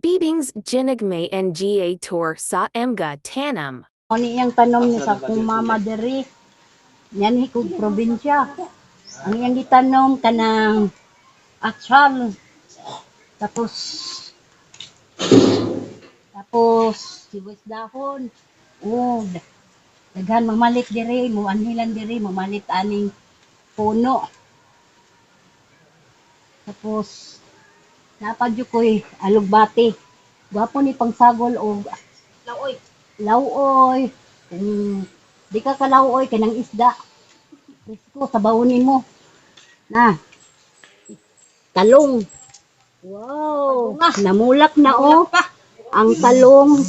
Bibing's ginagmay nga tour sa mga tanom. Mao ni iyang tanom ni sa akong mama diri. Yan kog probinsya. Ang iyang gitanom kanang atsal. Tapos sibuyas dahon. Oh, daghan mamalit diri, moanhilan diri, mamalit aning puno. Tapos naa pa jud koy alugbati. Gwapo ni pangsagol og Laoy. Laoy. Kung di ka kalauoy kanang isda. Presko sabaw nimo. Na. Talong. Wow, namulak na oh. Ang talong.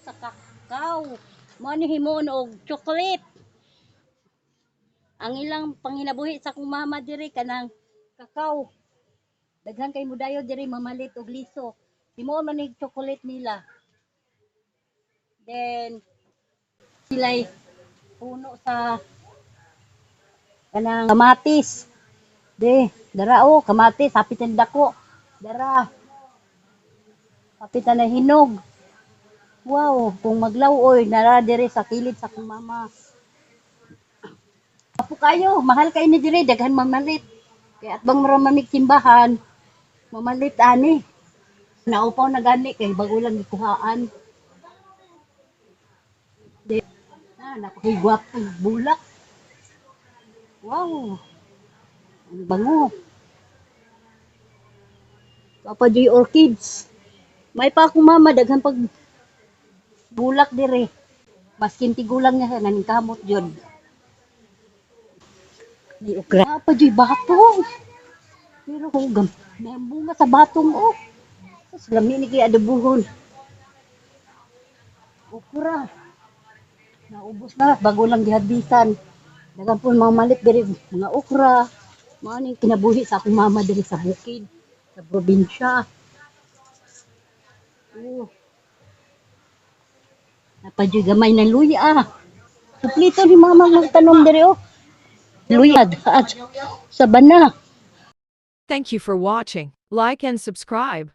Sa kakao. Mao ni himuon og chocolate. Ang ilang panginabuhi sa akong mama diri kanang kakao. Daghan kay mudayo diri mamalit og liso. Himuon man ni chocolate nila. Then sila'y puno sa kanang kamatis. De, dara oh, kamatis hapit na dako. Dara. Hapit na hinog. Wow, kung maglaw-oy nara diri sa kilid sa akong mama. Apo kayo, mahal kayo ni diri, daghan mamalit. Kaya at bang mamig simbahan, mamalit ani. Naupaw na gani kay bago lang gikuhaan. De, ah, napakigwapo bulak. Wow. Ang bango. Papa Joy Orchids. May pa akong mama daghan pag bulak dire. Maskin tigulang niya naning kamot jud. May okra pa joy batong. Pero hugam, may bunga sa batong oh. Sus, lami ni kay adobuhon. Okra. Naubos na bago lang giharbisan. Daghan po mga malit diri mga okra. Mao ning kinabuhi sa akong mama diri sa bukid, sa probinsya. Oh. Naa pa juy gamay na luya. Suplito ni mama magtanom diri oh. Luya at sa bana. Thank you for watching. Like and subscribe.